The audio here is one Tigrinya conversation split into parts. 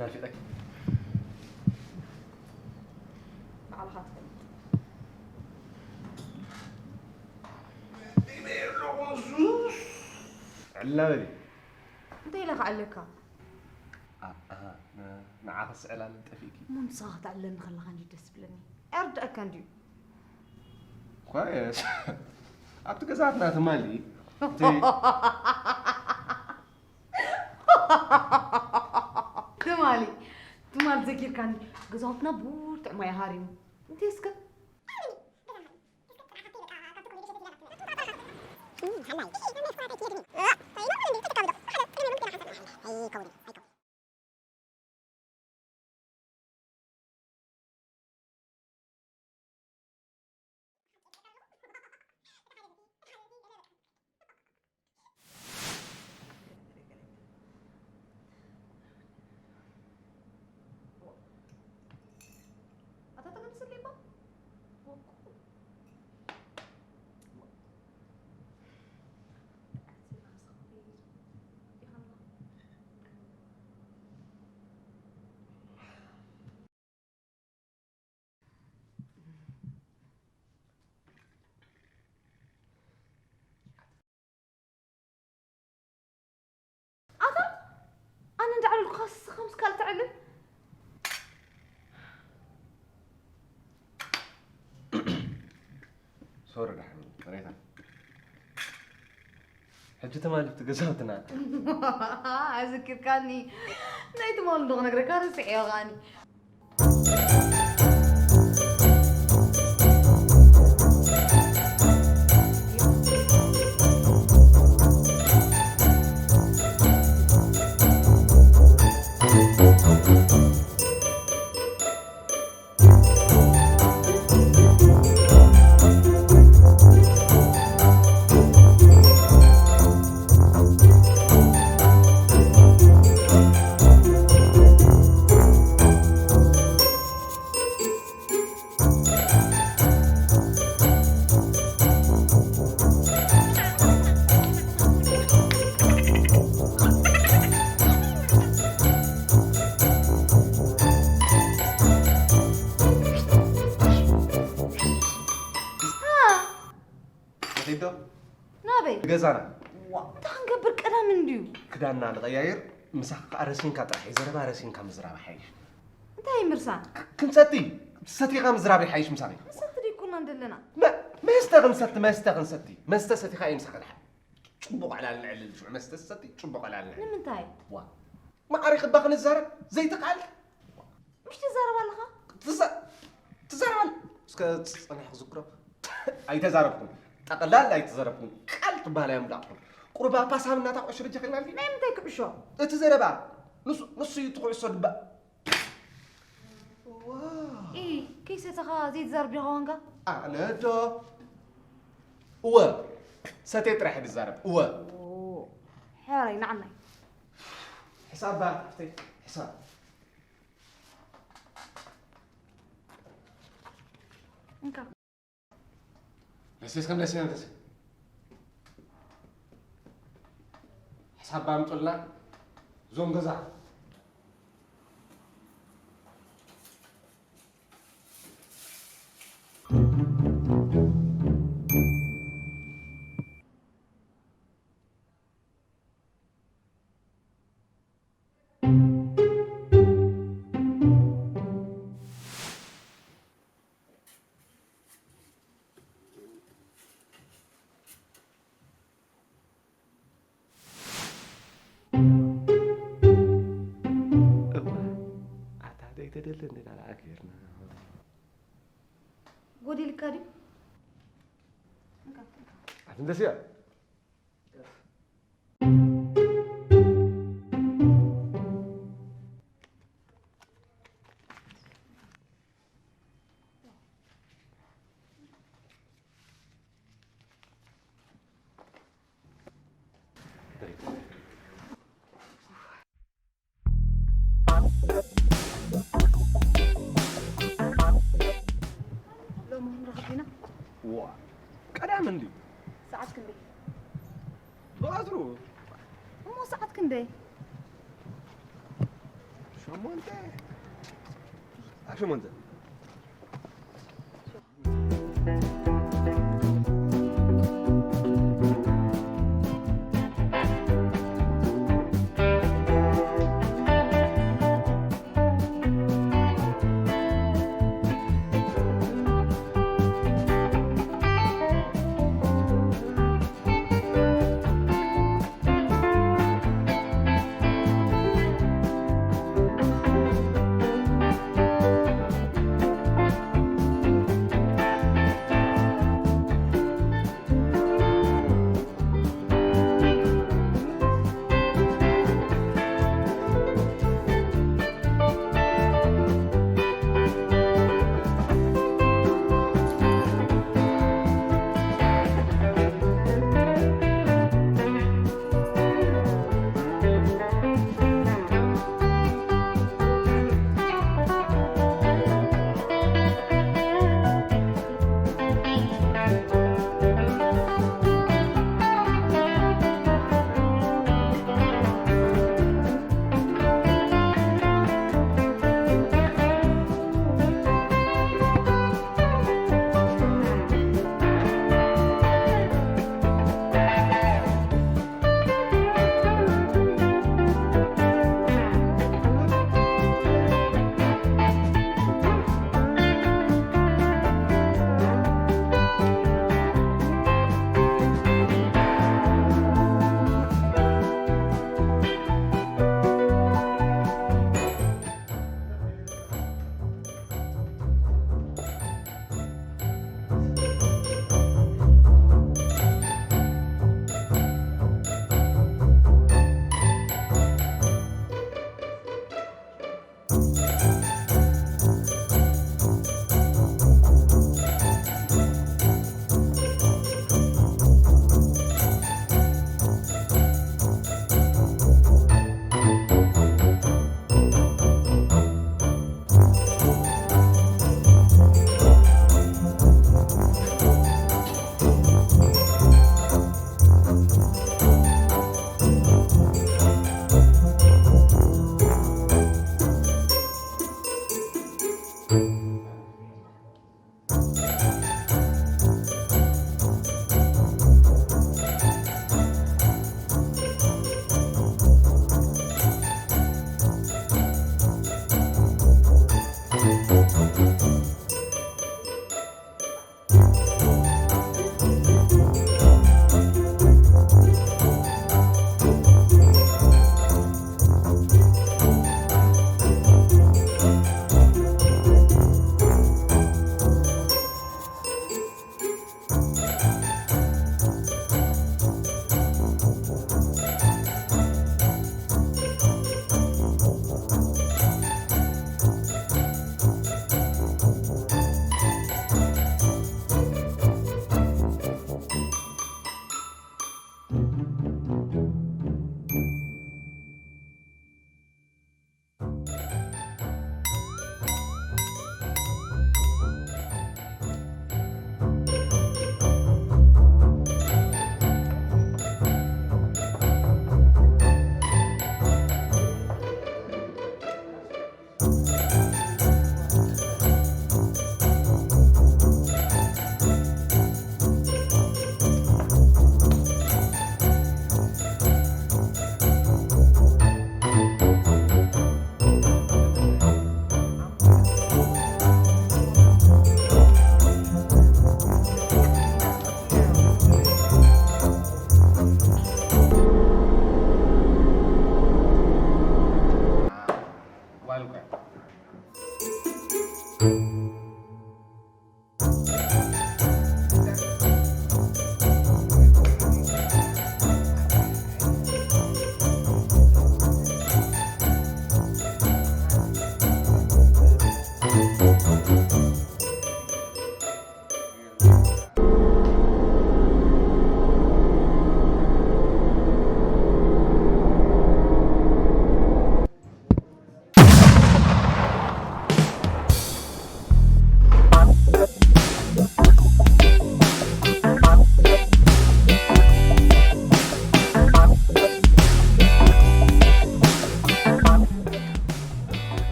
ናፊቐኪ። ባዕልኻ ትፈልጥ። ዕልና በሊ። እንታይ ኢለ ክዓለካ? ንዓኸስ ዕላል ጠፊእኪ። እሞ ንስኻ ክትዕለኒ ከለኻ እንዲ ደስ ብለኒ። ኣይርድኣካ እንድዩ። ኳየስ ኣብቲ ገዛትና ትማሊ ትማሊ ትማሊ ዘኪርካኒ። ገዛውትና ብርቱዕ ማይ ሃሪሙ። እንተ እስከ ኣታ ኣነ እንዳዕለልኩ ንስኻ ምስ ካልእ ትዕልል። ሶሪ ደሓን ቅሬታ ሕጂ ተማልፍቲ ገዛውትና ኣዘኪርካኒ ናይ ትማል እንዶ ክነግረካ ረስዐዮ ኸዓኒ ዶ ናበይ ገዛና እንታይ ክንገብር ቀዳም እንድዩ ክዳንና ንቐያይር ምሳኻ ከዓ ረሲንካ ጥራሕ እዩ ዘረባ ረሲንካ ምዝራብ ሓይሽ እንታይ ምርሳን ክንሰቲ ሰቲኻ ምዝራብ ይሓይሽ ምሳኺ ምሳት ደይኮና እንደለና መስተ ክንሰቲ መስተ ክንሰቲ መስተ ሰቲኻ እዩ ምሳኺ ድሓ ፅቡቕ ዕላል ንዕልል ሽዑ መስተ ሰቲ ፅቡቕ ዕላል ንዕልል ንምንታይ ዋ ማዕሪ ክባ ክንዛረብ ዘይተቃል ምሽ ትዛረብ ኣለኻ ትዛረባል እስከ ፀኒሕ ክዝክሮ ኣይተዛረብኩም ጠቕላል ኣይተዘረብኩም ቃል ትበሃል እዮም ዳኹም ቁሩብ ኣፓሳብ እናታ ቁዕሾ በጃ ከልናልኪ ናይ ምንታይ ክዕሾ እቲ ዘረባ ንሱ እዩ ትኩዕሶ ድባ ኢ ከይሰተኻ ዘይትዛረብ ዲኻ ዋንካ ኣነ ዶ እወ ሰተይ ጥራሕ ድዛረብ እወ ሕራይ ንዓናይ ሕሳብ ባ ሓፍተይ ሕሳብ እንካ ደሴስ ከም ደሴ ደሴ ሕሳብ ባምጡልና ዞም ገዛ ኣታ ዘይተደለ እንዴና ለኣክ ጌርና ጎዲልካ ድዩ ኣትንደስያ ሎሚ ክንረኽብ ኢና ዋ ቀዳም እንዲ ሰዓት ክንደይ ብቐትሩ እሞ ሰዓት ክንደይ ሽዑ ሸሞንተ። ኣብ ሸሞንተ።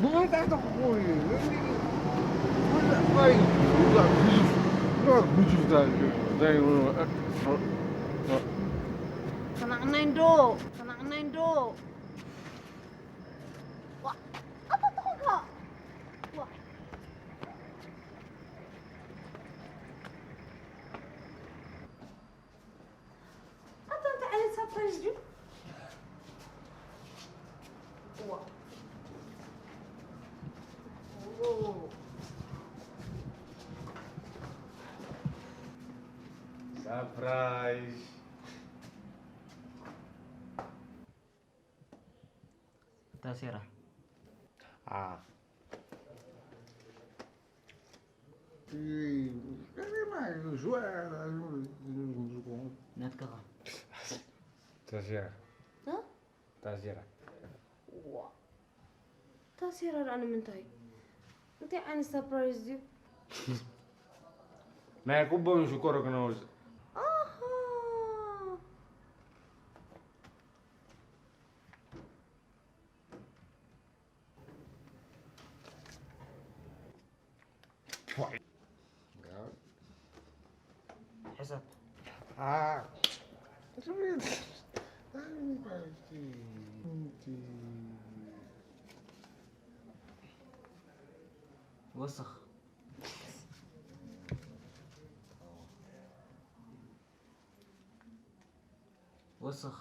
ብመጣ ተኽቦ እዩ። ወላ ባይ፣ ወላ ግዙፍ፣ ወላ ግዙፍ ዳ-፣ ዳይ-፣ ተናዕናይ እንዶ፣ ተናዕናይ እንዶ። ዋ፣ ኣታ ተኾንካ። ዋ። ኣታ እንታይ ዓይነት ሳፕራይዝ ድዩ? ዋ። ሳፕራይዝ። ታሴራ። ኣ። ናትካ ኸ? ታሴራ። እ? ታሴራ። ዋ። ታሴራ ደኣ ንምንታይ? እንታይ ዓይነት ሳፕራይዝ ድዩ? ናይ ቁቦን ሽኮር ክነውጽእ። ኣሃ። ሕሰብ። ወስኽ። ወስኽ።